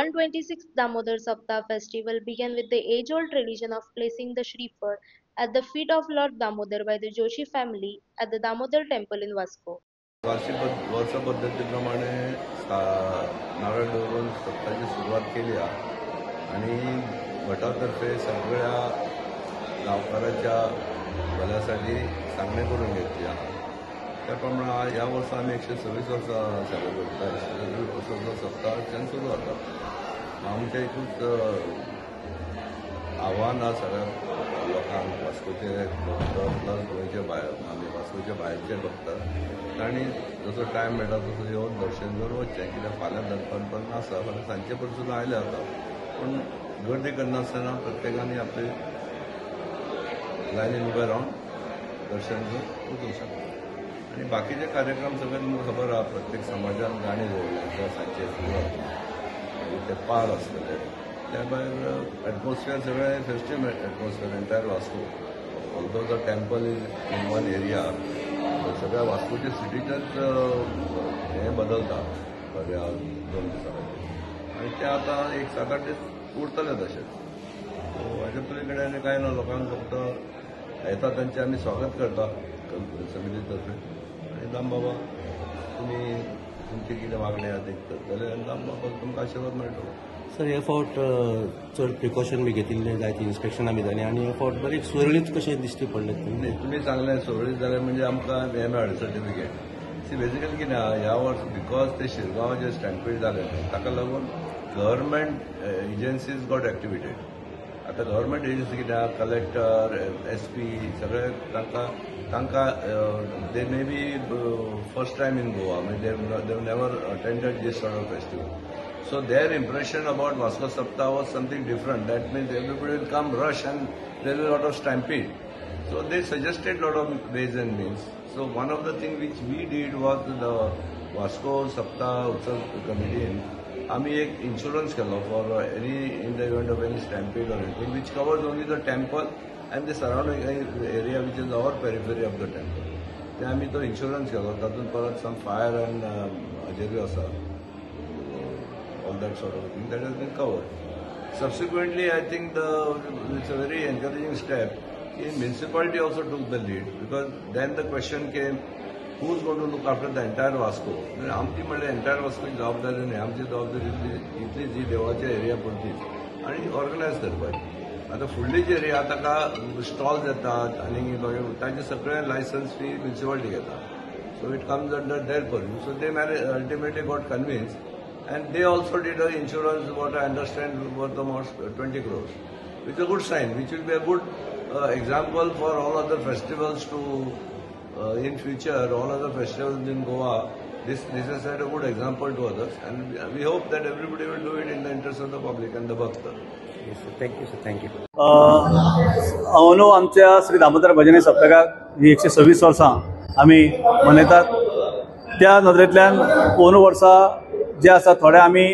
126th Damodar Saptah festival began with the age-old tradition of placing the Shriphal at the feet of Lord Damodar by the Joshi family at the Damodar temple in Vasco. वार्षिक वर्ष पद्धतीप्रमाणे नारळ दवरून सप्ताहाची सुरवात केली आणि भटातर्फे सगळ्या गांवकाराच्या भल्यासाठी सांगणे करून घेतली. त्याप्रमाणे ह्या वर्सा आमी 126 वर्सां सेलिब्रेट करता. 126 सप्ताहाच्यान सुरू जाता. आमचें एकूच आव्हान आसा सगळ्या लोकांक, वास्कोचे भक्त प्लस गोंयचे भायर, आमी वास्कोचे भायरचे भक्त, तांणी जसो टायम मेळटा तसो येवन दर्शन घेवन वचचें. कित्याक फाल्यां दनपार पर्यंत आसा, फाल्यां सांजचे पर्यंत सुद्दां आयले जाता, पूण गर्दी करनासतना प्रत्येकान आपले लायनीन उबे रावन दर्शन घेवन वचूंक शकता. आनी बाकीचे कार्यक्रम सगळे तुमकां खबर आसा. प्रत्येक समाजान गाणी दवरल्या किंवा सांजचे सुरू जाता, मागीर ते पार आसतले. त्या भायर एटमॉस्फियर सगळें festive atmosphere entire Vasco. Although the temple is in one area, सगळ्या वास्कोच्या सिटीचेच हें बदलता ह्या 2 दिसां खातीर, आनी ते आतां एक 7-8 दीस उरतले तशेंच. सो हाजे पली कडेन आनी कांय ना, लोकांक फक्त येता तांचें आमी स्वागत करता समिती तर्फे. आनी दामबाबा तुमी तुमची कितें मागणी आसा ती करतले आनी दामबाबा तुमकां आशिर्वाद मेळटलो. सर, हे फावट चड प्रिकॉशन बी घेतिल्ले, जायती इन्स्पेक्शनां बी जालीं आनी हे फावट बरें सुरळीत कशें दिश्टी पडलें? तुमी सांगलें सुरळीत जालें म्हणजे आमकां हें मेळ्ळें सर्टिफिकेट. सी बेसिकली कितें आहा, ह्या वर्स because ते शिरगांव जे स्टॅम्पीड जालें ताका लागून गव्हर्मेंट एजन्सीज गॉट एक्टिवेटेड. आतां गव्हर्मेंट एजन्सी कितें आहा, कलेक्टर, SP सगळे तांकां तांकां they may be first time in Goa, म्हणजे they never attended this sort of festival. So their impression about Vasco Saptah was something different. That means everybody will come rush and there will be a lot of stampede. So they suggested lot of ways and means. So one of the things which we did was the Vasco Saptah Utsav Committee, आमी एक insurance केलो for any in the event of any stampede or anything, which covers only the temple and the surrounding area which is our periphery of the temple. ते आमी तो insurance केलो. तातूंत परत सम fire and हाजेरूय आसा, all that sort of thing that has been covered. Subsequently, I think it's a very encouraging step. The municipality also took the lead, because then the question came, who's going to look after the entire Vasco? आमची म्हणल्यार entire Vasco जबाबदारी न्ही, आमची जबाबदारी इतली जी देवळाच्या area पुरती आनी ऑर्गनायज करपाची. आतां फुडली जी एरिया ताका स्टॉल्स येतात आनी तांचे सगळे लायसन्स फी म्युनिसिपालिटी घेता. So it comes under their purview. So they ultimately got convinced. And they also did an insurance, what I understand, worth almost 20 crores, which is a good sign, which will be a good example for all other festivals to, in future, all other festivals in Goa. This has set a good example to others, and we hope that everybody will do it in the interest of the public and the bhakta. Yes, sir. Thank you, sir. Thank you. अंदू आमच्या श्री दामोदर भजनी सप्तकाक ही 126 वर्सां आमी मनयतात. त्या नदरेंतल्यान अंदू वर्सा जे आसा थोडे आमी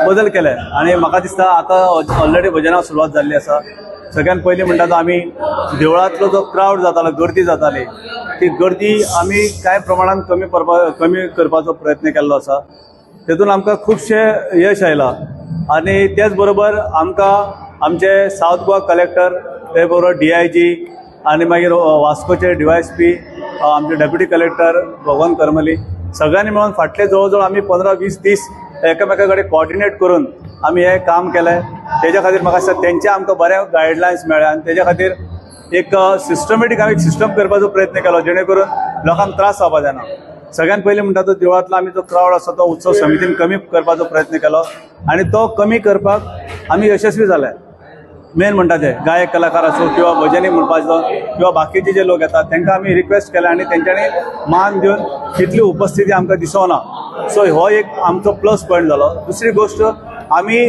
बदल केले आनी म्हाका दिसता आतां ऑलरेडी भजनाक सुरवात जाल्ली आसा. सगळ्यान पयलीं म्हणटा तो आमी देवळांतलो जो क्रावड जातालो, गर्दी जाताली, ती गर्दी आमी कांय प्रमाणान कमी करपाचो प्रयत्न केल्लो आसा. तेतून आमकां खुबशें यश आयलां आनी तेच बरोबर आमकां आमचे सावथ गोवा कलेक्टर, ते बरोबर DIG आनी मागीर वास्कोचे DYSP, आमचे डेप्युटी कलेक्टर भगवान करमली, सगळ्यांनी मेळून फाटले जवळ जवळ आमी 15-20 दीस एकामेका कडेन कॉर्डिनेट करून आमी हें काम केलें. तेज्या खातीर म्हाका दिसता तेंचे आमकां बरे गायडलायन्स मेळ्ळे आनी तेज्या खातीर एक सिस्टमेटीक आमी सिस्टम करपाचो प्रयत्न केलो जेणे करून लोकांक त्रास जावपा जायना. सगळ्यान पयलीं म्हणटा तो देवळांतलो आमी जो क्रावड आसा तो उत्सव समितीन कमी करपाचो प्रयत्न केलो आनी तो कमी करपाक आमी यशस्वी जाले. मेन म्हणटा ते गायक कलाकार आसूं किंवा भजनी म्हणपाचो किंवा बाकीचे जे लोक येतात तांकां आमी रिक्वेस्ट केले आनी तेंच्यांनी मान दिवन तितली उपस्थिती आमकां दिसना. सो हो एक आमचो प्लस पॉयंट जालो. दुसरी गोश्ट, आमी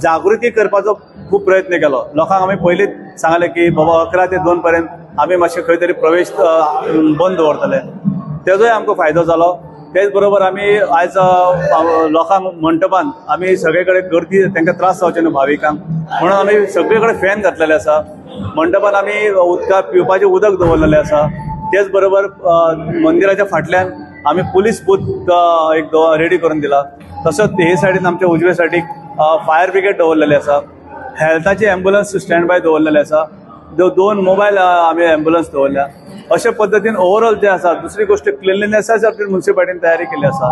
जागृती करपाचो खूब प्रयत्न केलो. लोकांक आमी पयलींच सांगलें की बाबा 11 ते 2 पर्यंत आमी मातशे खंय तरी प्रवेश बंद दवरतले, तेजोय आमकां फायदो जालो. तेच बरोबर आमी आयज लोकांक मंटपान आमी सगळे कडेन गर्दी, तांकां त्रास जावचे न्हू भाविकांक म्हणून आमी सगळे कडेन फॅन घातलेले आसा. मंडपान आमी उदका पिवपाचें उदक दवरलेलें आसा. तेच बरोबर मंदिराच्या फाटल्यान आमी पुलीस बूथ एक रेडी करून दिला. तसोच हे सायडीन आमच्या उजवे सायडीक फायर ब्रिगेड दवरलेले आसा, हेल्थाची एम्बुलन्स स्टँड बाय दवरलेले आसा, 2 मोबायल आमी एम्बुलन्स दवरल्या. अशे पद्दतीन ओवरऑल जे आसा. दुसरी गोश्ट क्लिनलीनेसाच्या बाबतीत म्युन्सिपालिटीन तयारी केल्ली आसा.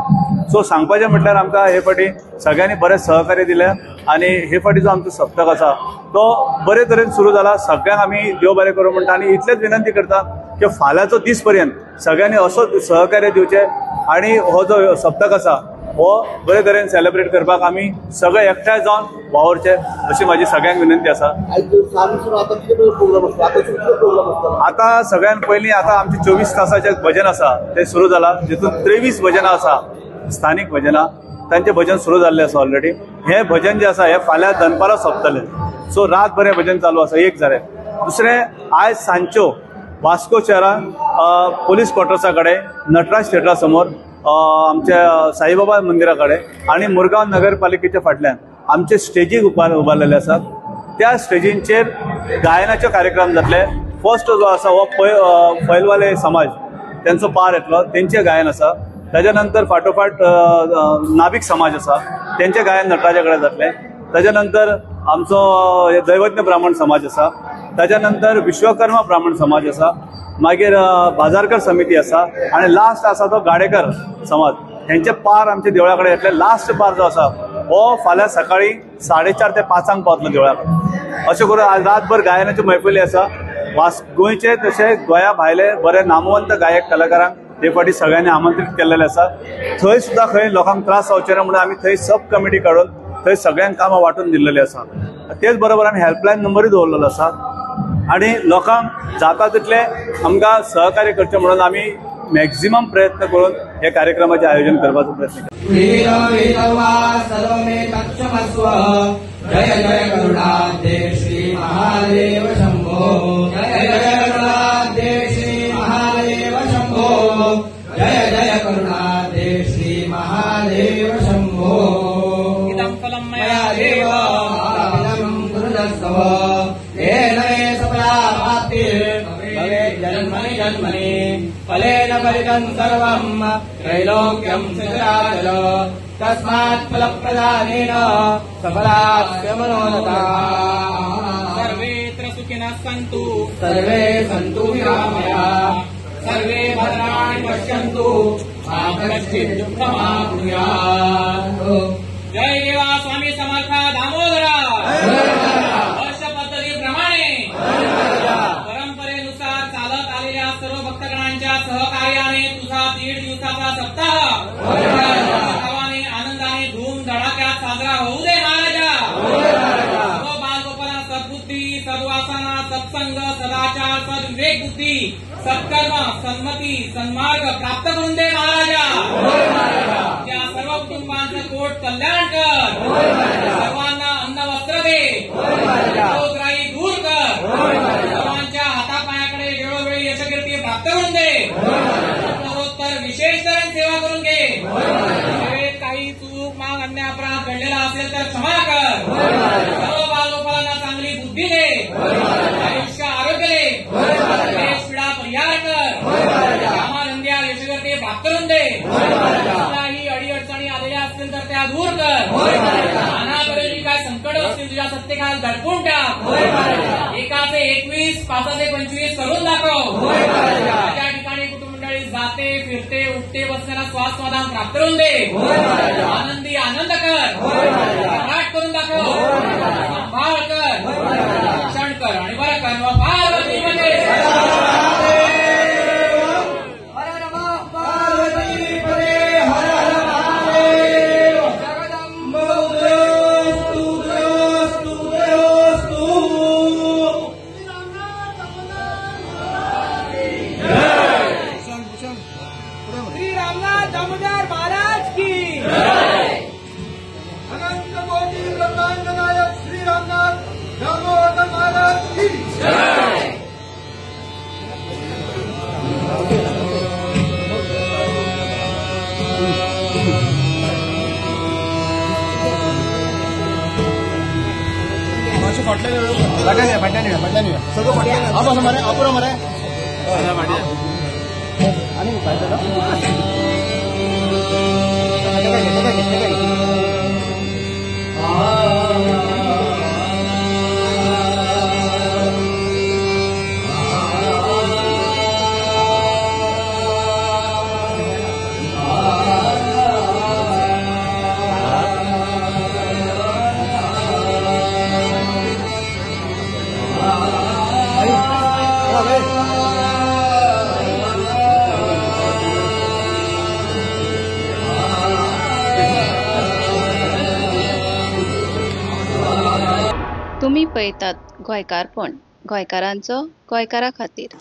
सो सांगपाचें म्हटल्यार आमकां हे फावटी सगळ्यांनी बरें सहकार्य दिलें आनी हे फावटी जो आमचो सप्तक आसा तो बरे तरेन सुरू जाला. सगळ्यांक आमी देव बरें करूं म्हणटा आनी इतलेंच विनंती करता की फाल्यांचो दीस पर्यंत सगळ्यांनी असोच सहकार्य दिवचें आनी हो जो सप्तक आसा हो बरे तरेन सेलिब्रेट करपाक आमी सगळे एकठांय जावन वावुरचे अशी म्हाजी सगळ्यांक विनंती आसा. आतां सगळ्यान पयलीं आतां आमचें 24 तासाचें भजन आसा तें सुरू जालां, जितून 23 भजनां आसा, स्थानीक भजनां, तांचें भजन सुरू जाल्लें आसा ऑलरेडी. हें भजन जें आसा हें फाल्यां दनपारां सोंपतलें. सो रातभर हें भजन चालू आसा, एक जालें. दुसरें आयज सांजच्यो वास्को शहरान पोलीस क्वॉर्टर्सा कडेन नटराज थिएटरा समोर आमच्या साईबाबा मंदिरा कडेन आनी मुरगांव नगरपालिकेच्या फाटल्यान आमचे स्टेजीक उबारलेले आसात. त्या स्टेजींचेर गायनाचे कार्यक्रम जातले. फर्स्ट जो आसा हो पैलवाले समाज तेंचो पार येतलो, तेंचें गायन आसा. ताच्या नंतर फाटोफाट नाभिक समाज आसा, तेंचें गायन नटराजा कडेन जातलें. ताच्या नंतर आमचो दैवज्ञ ब्राह्मण समाज आसा, ताच्या नंतर विश्वकर्मा ब्राह्मण समाज आसा, मागीर बाजारकर समिती आसा आनी लास्ट आसा तो गाडेकर समाज. हेंचे पार आमच्या देवळा कडेन येतले. लास्ट पार जो आसा हो फाल्यां सकाळी 4:30 ते 5 पावतलो देवळा कडेन. अशें करून आज रातभर गायनाच्यो मैफिली आसा. गोंयचे तशें गोंया भायले बरे नामवंत गायक कलाकारांक हे फावटी सगळ्यांनी आमंत्रीत केल्लेले आसा. थंय सुद्दां खंय लोकांक त्रास जावचे ना म्हणून आमी थंय सब कमिटी काडून थंय सगळ्यांक कामां वांटून दिल्लेली आसा. तेच बरोबर आमी हेल्पलायन नंबरूय दवरलेलो आसा आनी लोकांक जाता तितले आमकां सहकार्य करचें म्हणून आमी मॅक्झिमम प्रयत्न करून हे कार्यक्रमाचें आयोजन करपाचो प्रयत्न करता. जय जय करुणादेव श्री महादेव शंभो, जय जय करुणादेव श्री महादेव शंभो, जय जय करुणादेव श्री महादेव शंभो. इदं फलं मया देव इदं गुरुदस्तव येन मे सफला प्राप्तिर्भवेत् जन्मनि जन्मनि फलेन फलितं सर्वं त्रैलोक्यं सचराचर तस्मात् फलप्रदानेन सफलास्य मनोरथा. सर्वेत्र सुखिनः सन्तु, सर्वे सन्तु निरामया, सर्वे भद्राणि पश्यन्तु मा कश्चित् दुःखमाप्नुयात्. जय देवा स्वामी समर्थ दामोदरा. वर्ष पद्धतीप्रमाणे परंपरेनुसार चालत आलेल्या सर्व भक्तगणांच्या सहकार्याने तुझा 1.5 दिवसाचा सप्ताह भावाने आनंदाने धूम धडाक्यात साजरा होऊ दे महाराजा. सर्व बालगोपाला सद्बुद्धी, सद्वासना, सत्संग, सदाचार, सद्विवेक बुद्धी, सत्कर्म, सन्मती, सन्मार्ग प्राप्त करून दे महाराजा. त्या सर्व कुटुंबांचं कोट कल्याण कर, सर्वांना अन्न वस्त्र दे, रोगराई दूर कर, सर्वांच्या हातापायाकडे वेळोवेळी यशकीर्ती प्राप्त करून दे, उत्तरोत्तर विशेष तऱ्हेने सेवा करून घे. सेवेत काही चूक माग अन्य अपराध घडलेला असेल तर क्षमा कर. सर्व बालगोपालांना चांगली बुद्धी दे, आयुष्य आरोग्य दे, देश पीडा परिहार कर, कामाधंद्या यशकीर्ती प्राप्त करून दे. कुठल्याही अडीअडचणी आलेल्या असतील तर त्या दूर कर. अनागरेची काय संकट असतील तुझ्या सत्तेखाल दडपून टाक. 1 21, 5 25 करून दाखव. त्या ठिकाणी कुटुंब मंडळी जाते फिरते उठते बसताना श्वास समाधान प्राप्त करून दे. आनंदी आनंद कर, सम्राट करून दाखव, सांभाळ कर, रक्षण कर आणि बरं कर. पार्वती मध्ये मरे. तुम्ही पळयतात गोंयकारपण, गोंयकारांचो गोंयकारा खातीर.